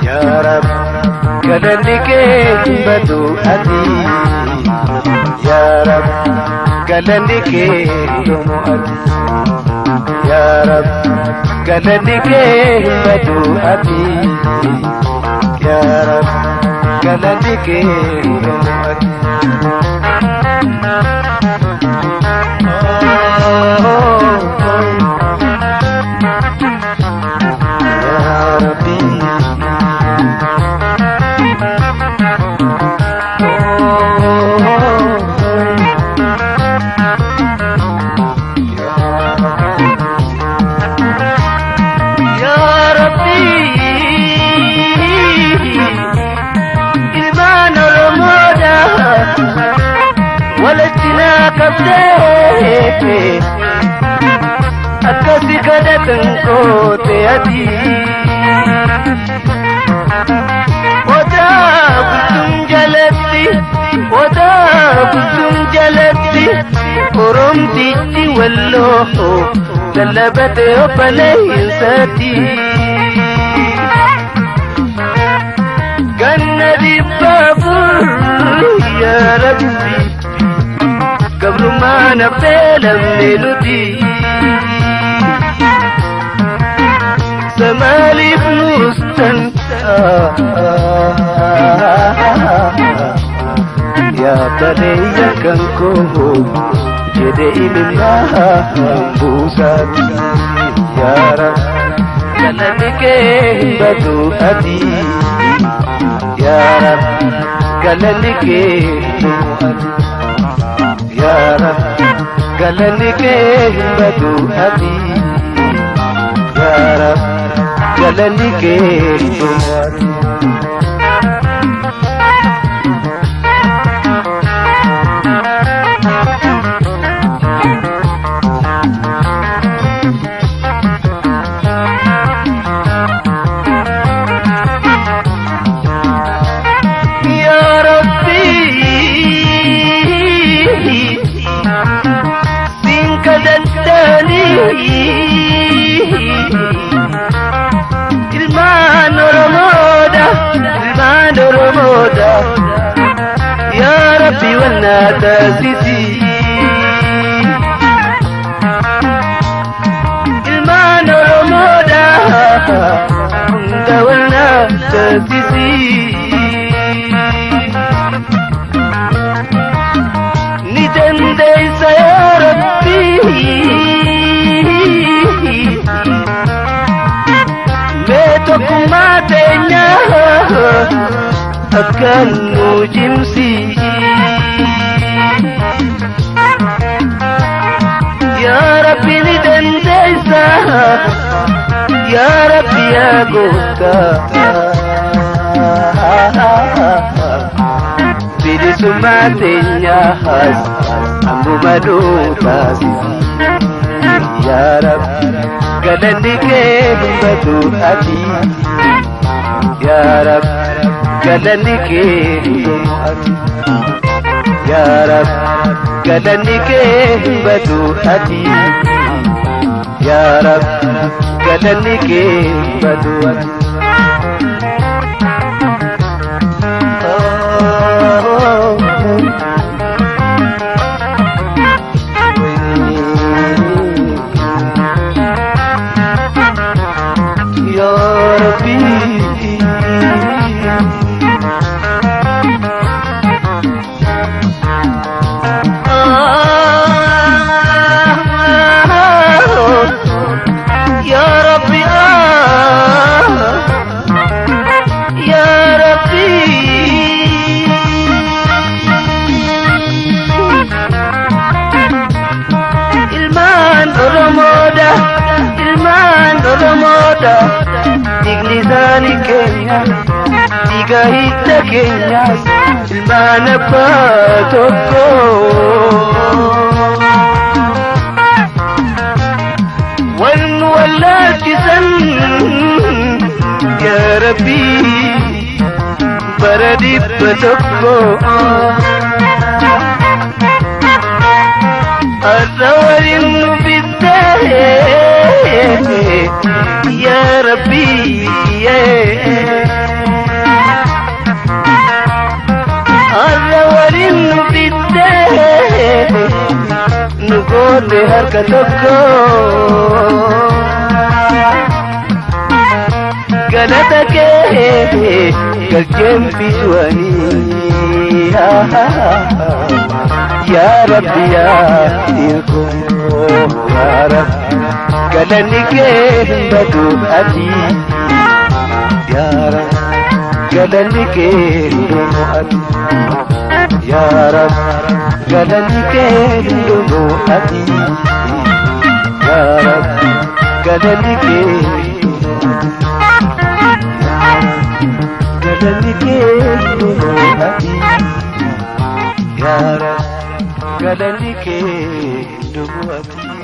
Yaa Rab galanni kee hin badu ati. Yaa Rab galanni kee hin dhumu ati. Yaa Rab galanni kee hin badu ati. Yaa Rab galanni kee hin dhumu ati. Yaa Rabbi. Yaa Rabbi, ilmaan Oromoodha walitti naa qabdee akkasi kadhatan goote ati. Odaa bultuun jalatti, odaa bultuun jalatti, Oromtichi walloo lallabate obboleessatti. Ganna 400 yaa Rabbi, gabrummaan affeelamne nuti. Samaaliif nuustan yaa baleeyya kan koo jedhe imimmaan buusaati. Yaa Rab galanni kee hin badu ati. Yaa Rab galanni kee hin dhumu ati. Yaa Rab galanni kee hin badu ati. Yaa Rab galanni kee hin dhumu ati. Yaa Rabbi siin kadhattanii ilmaan Oromoodha, ilmaan Oromoodha, yaa Rabbi wannaa taasisi. Ilmaan Oromoodha hunda wannaa taasisi. Ni dandeessa yaa Rabbi. Mee tokkummaa teenya akkan nu cimsi. Yaa Rabbi ni dandeessa, yaa Rabbi yaa gooftaa. Bilisummaa teenyaas ammuma nuu taasisi. Yaa Rabbi galanni kee hin badu ati. Yaa Rabbi galanni kee hin dhumu ati. Yaa Rabbi galanni kee hin badu ati. Yaa Rabbi galanni kee hin badu ati. Yaa Rabbi. Ya Rabbi, Ya Rabbi. Ilmaan Oromoodha, ilmaan Oromoodha, dhiigni isaanii keenya, dhiiga hidda keenyas, ilmaan abbaa tokko. Wan wallaalchisan yaa Rabbi bara 100. Har'a waliin nu fittee yaa Rabbi. Har'a waliin nu fittee nu goote harka tokko. Galata kee galcheen bisuanii yaa Rabbi yaa Irkoo yaa Rabbi galanni kee hin badu ati yaa Rabbi galanni kee hin dhumu ati yaa Rabbi galanni kee hin dhumu ati yaa Rabbi galanni kee galanni kee hin dhumu ati yaa Rabbi galanni kee hin dhumu ati.